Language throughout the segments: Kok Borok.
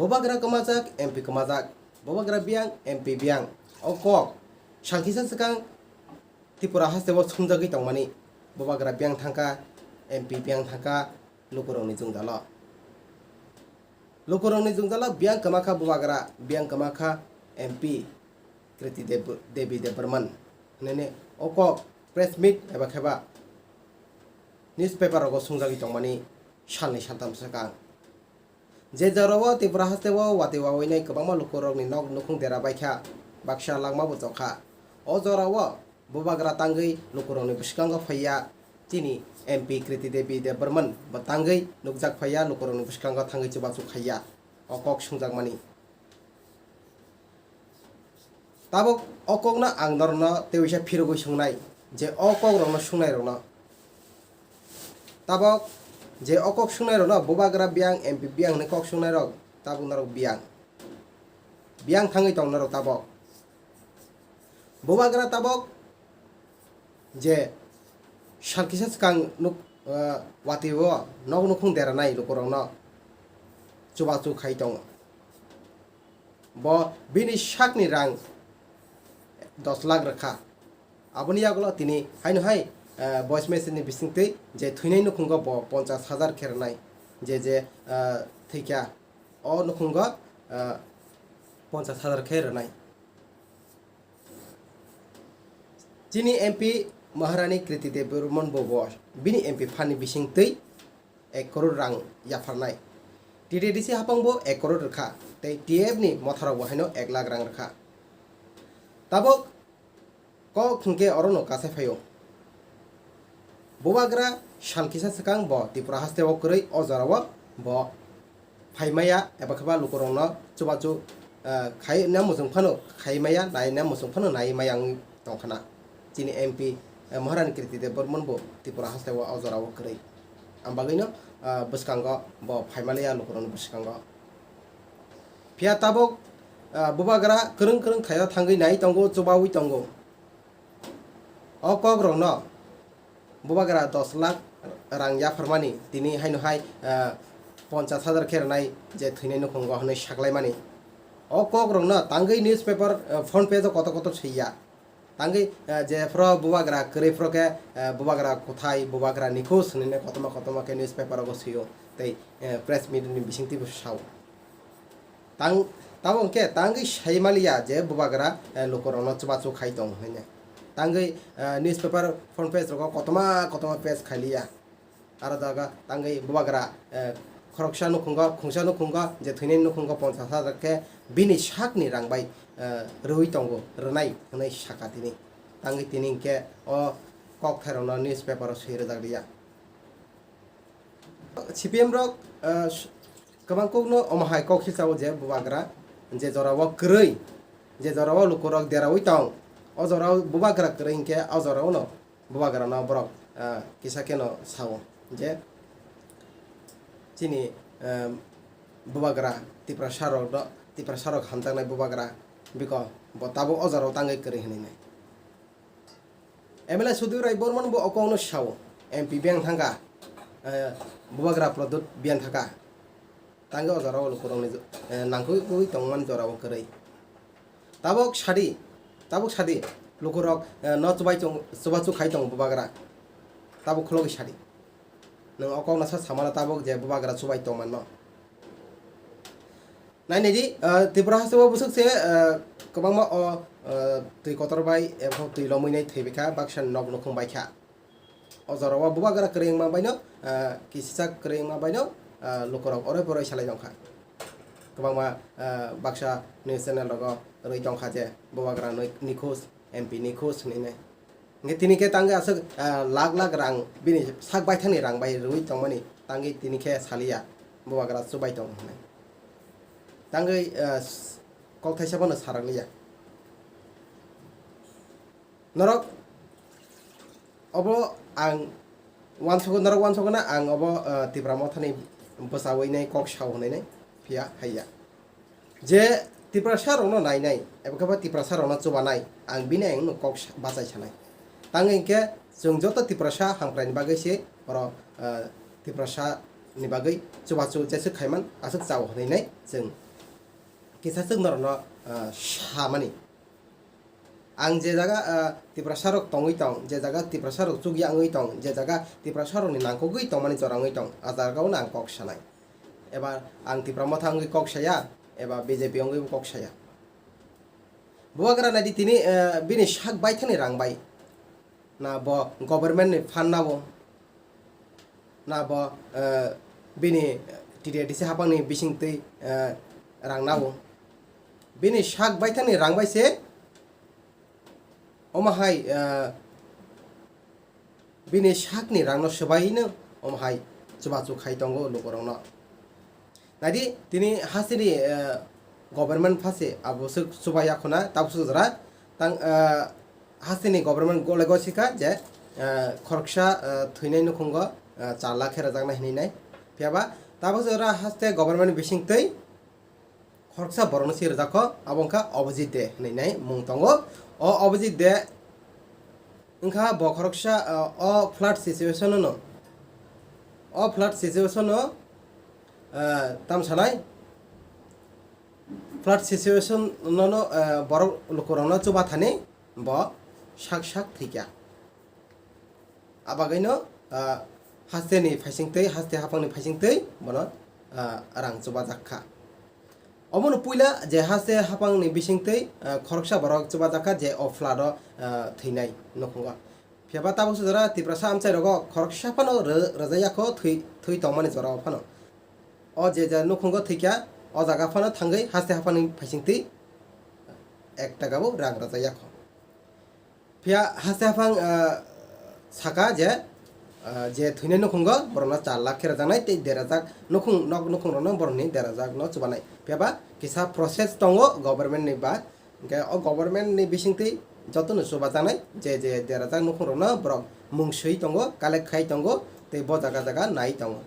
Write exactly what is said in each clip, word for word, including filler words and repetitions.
Bubagra kwmajak, M P kwmajak, Bubagra biyang, M P biyang. O kok salkisa swkang Tripura hasteo sumjagwi tongmani. Bubagra biyang thangkha, M P biyang thangkha, lukurokni jwngjalo. Lukurokni jwngjalo biyang kwmakha Bubagra, biyang kwmakha M P Kriti Deb-, Devi Debbarman hwnwi o kok press meet eba kheba newspaper rogo sumjagwi tongmani salni saltham swkang. Je jorao Tripura hasteo watwi wawinai kwbangma lukurokni nok nukhung dera baikha, baksa langmabo chokha. O jorao Bubagra tangwi lukurokni bwskango phaiya, chini M P Kriti Devi Debbarman bo tangwi nukjak phaiya, lukurokni bwskango thangwi chubachu khaiya. O kok sungjakmani. Tabok o kokno ang norokno tei waisa phirogwi sungnai, je o kokrokno sungnairokno. Tabok je o kok sungnairokno Bubagra biyang, M P biyang hwnwi kok sungnairok, tabok norok biyang. Biyang thangwi tong norok tabok. Bubagra tabok je salkisa swkang nuk, ah, watwi o nok nukhung deranai lukurokno chubachu khai tongo. Bo bini sakni rang dos lakh rwkha. Aboni yagulo tini haino hai, ah, voice message ni bisingtwi je thwinai nukhungo bo ponchas hajar khe rwnai. Je je, ah, thwikha o nukhungo, ah, ponchas hajar khe rwnai. Chini M P Maharani Kriti Debbarman bo, bo bini M P phanni bisingtwi ek koror rang yapharnai. T T D C hapang bo ek koror rwkha, tei T F ni motharok bo haino ek lakh rang rwkha. Tabok kok hwnkhe orono kasai phaio. Bubagra sal kisa swkang bo Tripura hasteo kwrwi o jorao bo phaimaya eba khe ba lukurokno chubachu, eh, khaina muchung phano khaimaya, naina muchung phano naimaya wngwi tongkhana. Chini M P, eh, Maharani Kriti Debbarman bo Tripura hasteo o jorao kwrwi. Ang bagwino, eh, bwskango bo phaimaliya lukurokni bwskango. Phiya tabok, ah, Bubagra kwrwng kwrwng thaio thangwi nai tongo, chubaui tongo. O kokrokno Bubagra dos lakh rang yapharmani tini haino hai, ah, ponchas hajar khe rwnai je thwinai nukhungo hwnwi saklaimani. O kokrokno tangwi newspaper, ah, front page o kotor kotor swiya. Tangwi, eh, je phro Bubagra kwrwi phro khe, eh, Bubagra kwthai, Bubagra nikhos hwnwi kotorma kotorma khe newspaper rogo sio tei, eh, press meet ni bisingtwi bo sao. Tang, tamo hwnkhe tangwi sai maliya je Bubagra, eh, lukurokno chubachu khai tong hwnwi. Tangwi, eh, newspaper front page rogo kotorma kotorma page khailiya. Aro jaga tangwi Bubagra, eh, khoroksa nukhungo, khungsa nukhungo, je thwinai nukhungo ponchas hajar khe bini sakni rang bai, eh, rwui tongo, rwnai hwnwi sakha tini. Tangwi tini hinkhe o kokthairokno newspaper o swi rwjak liya. C P M rok, eh, s-, kwbang kokno omo hai kok silsa o je Bubagra je jorao kwrwi, je jorao lukurok deraui tong, o jorao Bubagra kwrwi hinkhe o jorao no Bubagrano borok, ah, kisa kheno sao je chini, ah, Bubagra, Tiprasa rok do, Tiprasa rok hamjaknai Bubagra biko bo tabuk o jorao tangwi kwrwi hwnwi nai. M L A Sudhir Rai Borman bo o kokno sao, M P biyang thangkha, ah, Bubagra Pradyut biyang thangkha. Tangwi o jorao lukurokni, eh, nangkukwi tongmani jorao kwrwi. Tabuk sadi, tabuk sadi, lukurok, eh, no chubai tong, chubachu khai tong Bubagra. Tabuk khulogwi sadi. Nwng o kokno sa samano tabuk je Bubagra chubai tongmanno. Nainai di, eh, Tripura hasteo bwswk se, eh, kwbangma o, eh, twi kotor bai, ebo twi lomwi nai thwi baikha, baksa nok nukhung baikha. O jorao Bubagra kwrwi wngma baino, ah, kisisa kwrwi wngma baino, ah, lukurok oroi poroi salai tongkha. Kwbangma, ah, baksa news channel rogo rwi tongkha je Bubagra noi-, nikhos, M P nikhos hwnwi nai. Hwnkhe tini khe tangwi aswk, ah, lakh lakh rang bini sak baithangni rang bai rwi tongmani tangwi tini khe saliya Bubagra chubai tong hwnwi. Tangwi, ah, s-, kok thaisa bono sarakliya. Norok obo ang uansukgo, norok uansukgo na ang obo, eh, Tipra Mothani bwchaui nai kok sao hwnwi nai, phiya haiya. Je Tiprasa rokno nainai, eba khe ba Tiprasa rokno chubanai, ang bini ang kok sa-, bachai sanai. Tangwi hinkhe chwng joto Tiprasa hamkraini bagwi se oro, eh, Tiprasa ni bagwi chubachu jeswk khaiman aswk chao hwnwi nai chwng kisa swk norokno, ah, samani. Ang je jaga, ah, Tiprasa rok tongwi tong, je jaga Tiprasa rok chukya wngwi tong, je jaga Tiprasa rokni nangkukgwi tongmani jora wngwi tong, a jagao no ang kok sanai. Eba ang Tipra Motha wngwi kok saya, eba B J P wngwi kok saya. Bubagra naidi tini, ah, bini sak baithani rang bai. Na bo government ni fund nabo, na bo, eh, bini T D A D C hapang ni bising twi, eh, rang nabo. Bini sak baithani rang bai se omo hai, eh, bini sak ni rang no swbai no omo hai chubachu khai tongo lukurok no. Naidi, tini hasteni, eh, government phase abo swk chuba yakhuna, tabuk swk jora. Tang, eh, hasteni government gole gosika je, eh, khoroksa, eh, thwinai nukhungo, eh, char lakh khe rwjaknai hinwi nai. Phiyaba tabuk swk jora haste government bising twi khoroksa borokno si rwjakho, abo wngkha Abhijit De hinwi nai mung tongo. O Abhijit De wngkha bo khoroksa, eh, o flood situation no, o flood situation no, eh, tam sanai, flood situation no, no, eh, borok lukurokno chuba thani bo sak sak thwikya. Abagwino, ah, hasteni phaising twi, haste hapangni phaising twi bono, ah, rang chubajak kha. Omono puila je haste hapangni bising twi, ah, khoroksa borok chubajak kha je o flood o, ah, thwinai nukhungo. Phiyaba tabuk sujora Tiprasa amchai rogo khoroksa phano rw-, rwjak ya kho thwi, thwi tongmani jorao phano. O je je nukhungo thwikya, o jaga phano thangwi haste hapangni phaising twi ek taka bo rang rwjak ya kho. Phiya haste haphang, ah, saka je, ah, je thwinai nukhungo borokno char lakh khe rwjaknai tei derajak nukhung, nok nukhungrokno borokni derajakno chubanai. Phiyaba kisa process tongo government ni ba, hwnkhe o government ni bisingtwi jotono chubajaknai je je derajak nukhungrokno borok mung swi tongo, collect khai tongo tei bo jaga jaga nai tongo.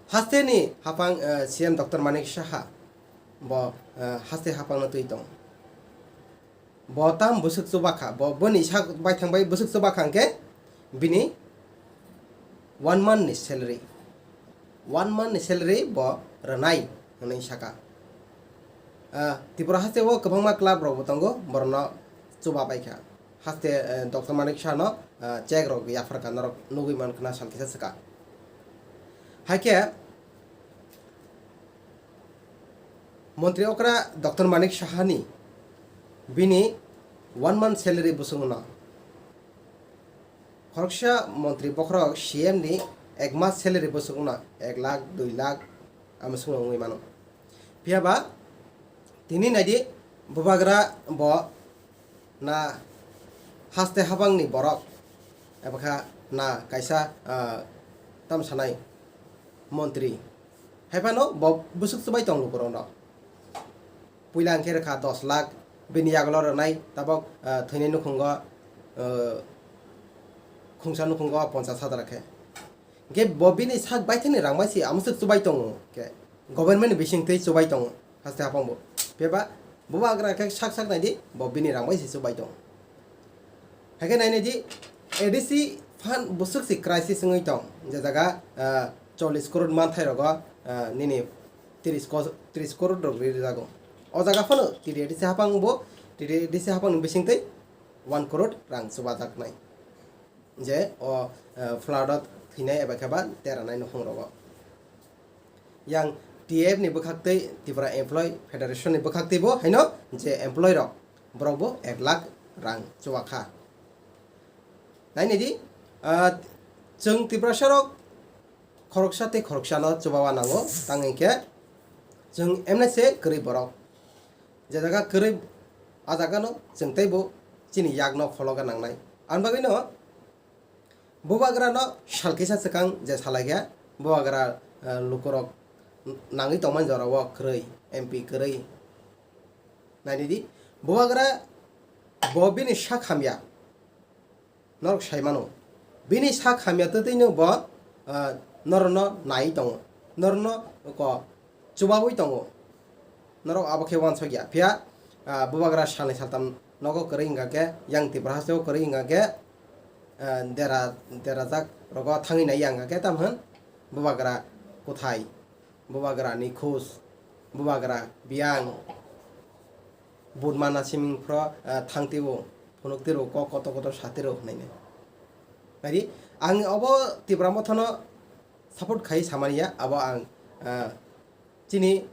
Hasteni haphang, ah, C M Doctor Manik Saha bo, ah, haste haphangno twi tongo. Bo tam bwswk chuba kha, bo boni sak baithang bai bwswk chuba kha hwnkhe bini one month ni salary, one month ni salary bo rwnai hwnwi saka. Ah, Tripura haste o kwbangma club rok bo tongo, borokno chuba pai kha. Haste, eh, Doctor Manik Saha no, ah, check rok yapharkha norok nugwi mankha na sal kisa swkang. Haikhe Montri okra Doctor Manik Saha ni bini one month salary bwswk no. Khoroksa montri bokhorok C M ni ek mas salary bwswk no ek lakh, dui lakh, amo swkno wngwi mano. Phiyaba tini naidi bubagra bo na haste habangni borok, eba kha na kaisa, ah, tamo sanai montri. Hai phano bo bwswk chubai tong lukurokno. Puila hwnkhe rwkha dos lakh, bini yagulo rwnai tabok, ah, thwinai nukhungo, ah, khungsa nukhungo ponchas hajar khe. Hwnkhe bo bini sak baithani rang bai se amoswk chubai tongo khe, government ni bising twi chubai tongo. Haste hapang bo. Phiya ba bubagra khe sak sak naidi, bo bini rang bai se chubai tongo. Haikhe nai naidi, A D C fund bwswk se crisis wngwi tong, je jaga, ah, chollish crore manthai rogo, ah, nini tris ko-, tris crore rok ri rwjago. O jaga phano T D A D C hapang bo, T D A D C hapang ni bising twi one crore rang chubajaknai. Je o, ah, flood o thwinai eba khe ba deranai nukhung rogo. Yang T A F ni bwkhak twi, Tripura Employee Federation ni bwkhak twi bo haino je employee rok, borok bo ek lakh rang chuba kha. Nai nai di, ah, chwng Tiprasa rok khoroksa tei khoroksa no chuba nango, tang hwnkhe chwng M N S kwrwi borok. Je jaga kwrwi, a jaga no chwng teibo chini yak no phologa nangnai. Ani bagwi no Bubagra no sal kisa swkang je salai khe, bubagra, eh, lukurok nangwi tongmani jora o kwrwi, M P kwrwi. Naidi di, bubagra bo bini sak hamya, norok sai mano. Bini sak hamya twtwi no bo, eh, norokno nai tongo, norokno ko chubaui tongo. Norok abo khe uansuk ya. Phiya, ah, bubagra salnwi saltam nogo kwrwi wngkha khe, yang Tripura haste o kwrwi wngkha khe, ah, dera, derajak rogo thangwi nai ya wngkha khe, tamo hwn bubagra kwthai, bubagra ni khus, bubagra, biyang, budmana siming phro, ah, thangtwi o, phunuk tiro, kok kotor kotor satiro hwnwi. Ari, ang obo Tipra Mothano support khai samani ya, abo ang, ah, chini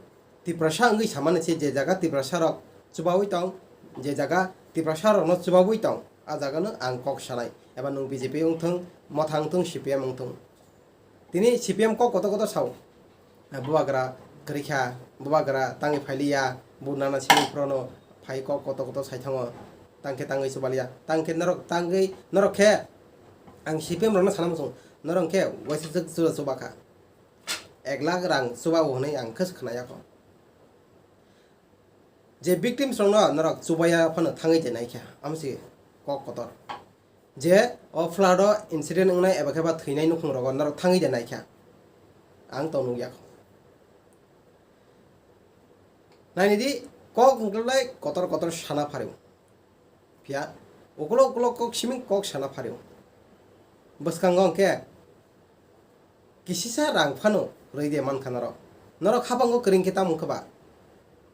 Tiprasa wngwi samani se, je jaga Tiprasa rok chubawi tong, je jaga Tiprasa rokno chubawi tong, a jagano ang kok sanai. Eba nwng B J P wngthung, Motha wngthung, C P M wngthung. Tini C P M kok kotor kotor sao. Bubagra kwrwi kha, bubagra tangwi phailiya, budnana simi phrono phai kok kotor kotor sai thango. Tangkhe tangwi chubaliya, tangkhe norok tangwi, norok khe ang C P M rokno sana muchung, norok khe waisa chwk chuba chuba kha. Ek lakh rang chuba o hwnwi ang khe khwnaya kho. Je victims rokno norok chubaya phano thangwi de naikha, amo se kok kotor. Je o flood o incident wngnai eba khe ba thwinai nukhung rogo norok thangwi de naikha, ang to nukya kho. Nainidi, kok hwnkhe lai kotor kotor sana phario. Phiya ukolok ukolok kok siming kok sana phario. Bwskango hwnkhe kisisa rang phano rwi de mankha norok. Norok habango kwrwi khe tamo wngkha ba?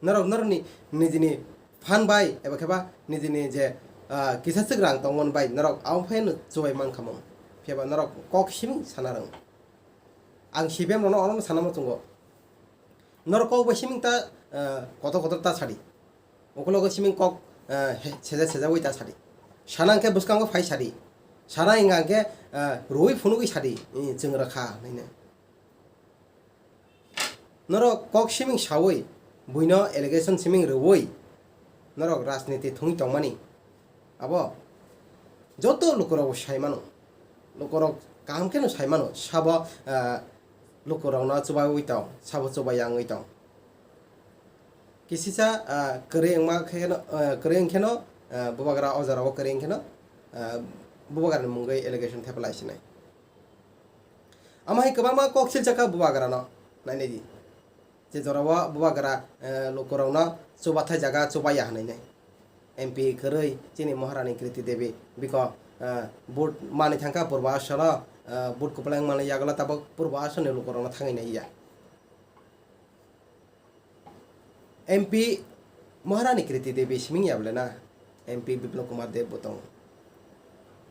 Norok norokni nijini phan bai eba khe ba nijini je, ah, kisa swk rang tongmani bai norok abo phano chubai mankha mung. Phiya ba norok kok siming sana rwng. Ang C P M rokno orono sana muchungo. Norok kok bai siming ta, ah, kotor kotor ta sadi. Ukologo siming kok, ah, he, seja seja oi ta sadi. Sana hwnkhe bwskango phai sadi. Sana hwnkha hwnkhe, ah, rwi phunugwi sadi, eh, chwng rwkha hwnwi. Norok kok siming sawi, buino allegation siming rwwi, norok rajniti thwngwi tongmani. Abo joto lukurok bo sai mano. Lukurok kaham kheno sai mano. Sabo, ah, lukurokno chubaui tong, sabo chubaiya wngwi tong. Kisisa, ah, kwrwi wngma kheno, ah, kwrwi wngkheno, ah, bubagra o jorao kwrwi wngkheno, ah, bubagrani mungwi allegation thepalai sinai. Amo hai kwbangma kok silsa kha bubagrano nainai di. Je jorao bubagra, eh, lukurokno chubathai jaga chubaiya hwnwi nai. M P kwrwi chini Maharani Kriti Devi biko, eh, vote manwi thangkha Purba Asano, eh, vote kwplai wngmani yagulo tabuk Purba Asani lukurokno thangwi naiya. M P Maharani Kriti Devi siming ya bole na, M P Biplab Kumar Dev bo tongo.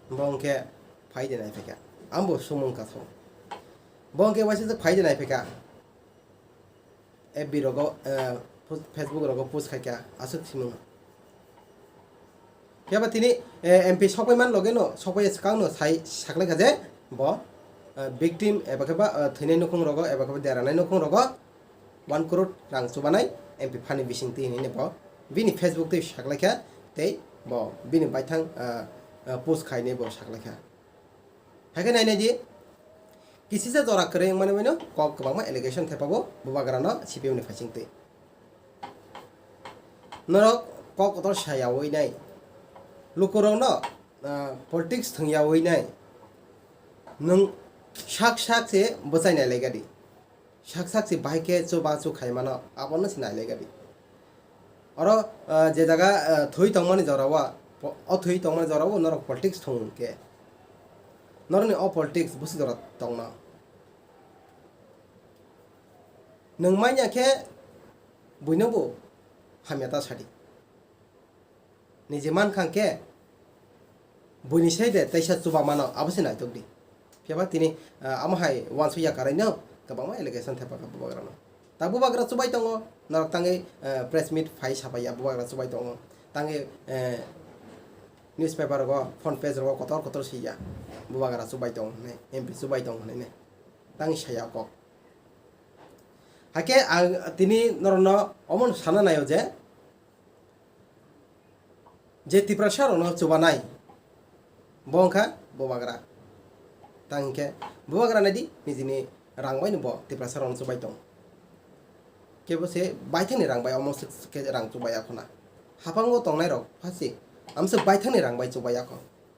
Bo hwnkhe phai de nai phaikha. Ambo sumung kathok. Bo hwnkhe waisa phai de nai phaikha. F B rogo, eh, Facebook rogo post khaikha, aswk simung. Phiya ba tini, eh, M P sokpai man loge no, sokpai swkang no sai saklai kha je bo, eh, victim eba khe ba, eh, thwinai nukhung rogo eba khe ba deranai nukhung rogo one crore rang chubanai M P phani bising twi hinwi bo bini Facebook twi saklai kha tei bo bini baithang, eh, eh, post khainai bo saklai kha. Hai khe nainai di, kisisa jora kwrwi wngmani bai no kok kwbangma allegation thepago bubagrano C P M ni phaising twi. Norok kok kotor sayawi nai, lukurokno, ah, politics thwngyawi nai, nwng sak sak se bwchai nai lai gadi. Sak sak se bahai khe chubachu khai mano, abono se nai lai gadi. Oro, ah, je jaga, ah, thwi tongmani jorao, po-, o thwi tongmani jorao norok politics thwng khe, norokni o politics busi jora tongno. Nwng manya khe buino bo hamya ta sadi. Niji mankha khe buini sai de teisa chuba mano, abo se naitok di. Phiya ba tini, ah, amo hai uansukya kwrwi no kwbangma allegation thepa kha bubagrano. Ta bubagra chubai tongo, norok tangwi, eh, press meet phai sapaiya bubagra chubai tongo. Tangwi, eh, newspaper rogo, front page rogo kotor kotor swiya bubagra chubai tongo hwnwi, M P chubai tongo hwnwi. Tangwi saya kok. Hakhe ang tini norokno omono sana naio je, je Tiprasa rokno chubanai, bo wngkha bubagra. Tang hinkhe bubagra naidi, nijini rang baino bo Tiprasa rokno chubai tong. Kebo se baithangni rang bai omo se khe rang chubai ya khuna. Haphango tongnai rok phasi amswk baithangni rang bai chubai ya kho.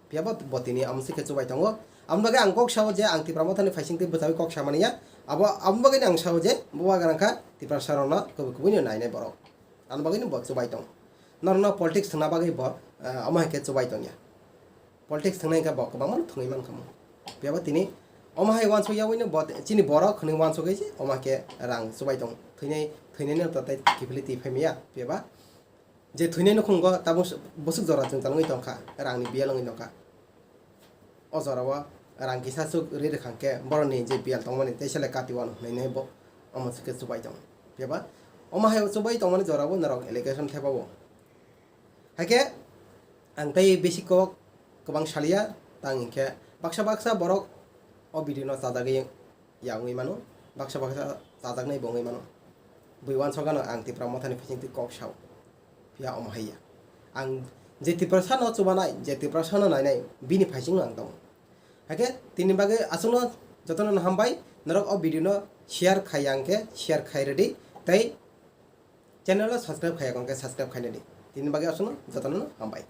Phiya bo, bo tini amswk khe chubai tongo. Aboni bagwi ang kok sao je ang Tipra Mothani phaising twi bwchaui kok samani ya. Abo, aboni bagwino ang sao je bubagra wngkha Tiprasa rokno kubui kubui no nainai borok. Ani bagwino bo chubai tong. Norokno politics thwngna bagwi bo, ah, omo hai khe chubai tongya. Politics thwngnai hwnkhe bo kwbangma no thwngwi mankha mo. Phiya bo tini omo hai uansuk yaui no bo chini borok hwnwi uansugwi se omo hai khe rang chubai tong. thwinai thwinai no to tei kiphilwi twi phai maya, phiya ba je thwinai nukhungo tabuk bwswk jora chwng tongwi tongkha, rangni biyal wngwi tongkha. O jorao rang kisa chuk ri rwkha khe borokni je biyal tongmani tei sele kati wano hwnwi bo omo se khe chubai tongo. Phiya ba omo hai chubai tongmani jorao norok allegation thepabo. Haikhe ang tei besi kok kwbang saliya, tang hinkhe baksa baksa borok o video no chajagwi ya wngwi mano, baksa baksa chajaknai bo wngwi mano. Bui wansokgano ang Tipra Mothani phaisingtwi kok sao, phiya omo hai ya. Ang je Tiprasano chubanai, je Tiprasano nainai, bini phaisingo ang tongo. Haikhe tini bagwi aswkno jotono no hambai, norok o video no share khai ya hwnkhe share khai rwdi, tei channel o subscribe khaiya hwnkhe subscribe khainani. Tini bagwi aswkno jotono no hambai.